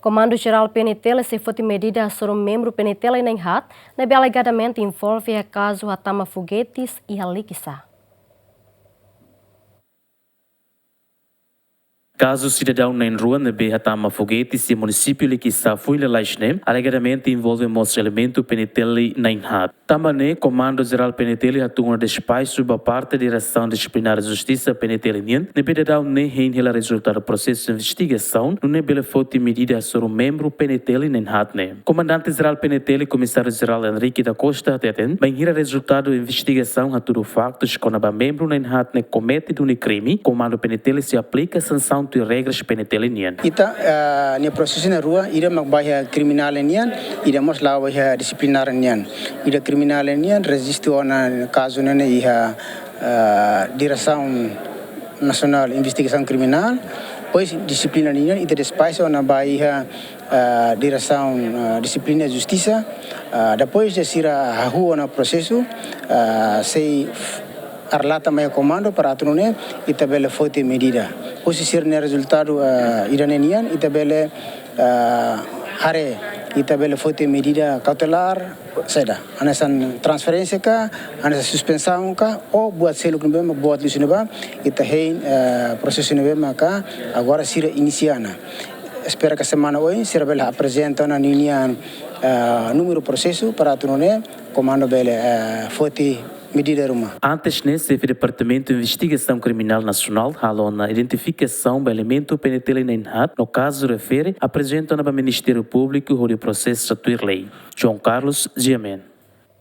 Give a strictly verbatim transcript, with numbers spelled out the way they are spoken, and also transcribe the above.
Komandu Jerál P N T L sei foti medida hasoru membru P N T L na'in-haat ne'ebé alegadamente envolve iha kazu hatama fogetis iha Likisá. Kazu sidadaun na'in-rua ne'ebé hatama fogetis iha munisípiu Likisá foin lalais ne'e, alegadamente envolve mós elementu P N T L na'in-haat. Tanba ne'e, Komandu Jerál P N T L hatuur ona despaxu ba parte Diresaun Disiplinár Justisa P N T L nian, ne'ebé daudaun ne'e hein hela rezultadu prosesu investigasaun, nune'e bele foti medida hasoru membru P N T L na'in-haat ne'e. Komandante Jerál P N T L, Komisáriu Jerál Henrique da Costa, hateten, bainhira rezultadu investigasaun hatudu faktus kona-ba membru na'in-haat ne'e komete duni krime, Komandu P N T L sei aplika sansaun tuir regras P N T L nian. Ita, eh, nia prosesu na'in-rua, ida mak ba iha kriminál nian, ida mós la'o ba iha disiplinár nian. Ida kriminál nian, rejistu ona kazu ne'e iha, eh, Diresaun Nasionál Investigasaun Kriminál, depois disiplinár nian, ita despaxu ona ba iha, eh, Diresaun, eh, Disiplina Justisa, eh, depois de sira hahú ona prosesu, eh, sei relata mai iha komandu para atu nune'e ita bele foti medida. Husi sira-nia rezultadu, eh, ida-ne'e nian, ita bele, eh, haree, ita bele foti medida kautelár, saida, hanesan transferénsia ka, hanesan suspensaun ka, ou buat seluk ne'ebé mak, buat liuhusi ne'ebá, ita hein, eh, prosesu ne'ebé maka agora sira inisia ona. Espera katak semana oin sira bele aprezenta ona ninia, eh, númeru prosesu para atu nune'e komandu bele, eh, foti medida ruma. Antes ne'e, Xefe Departamentu Investigasaun Kriminál Nasionál halo ona identifikasaun ba elementu P N T L na'in-haat no kazu refere aprezenta ona ba Ministériu Públiku hodi prosesa tuir lei. João Carlos, G M N.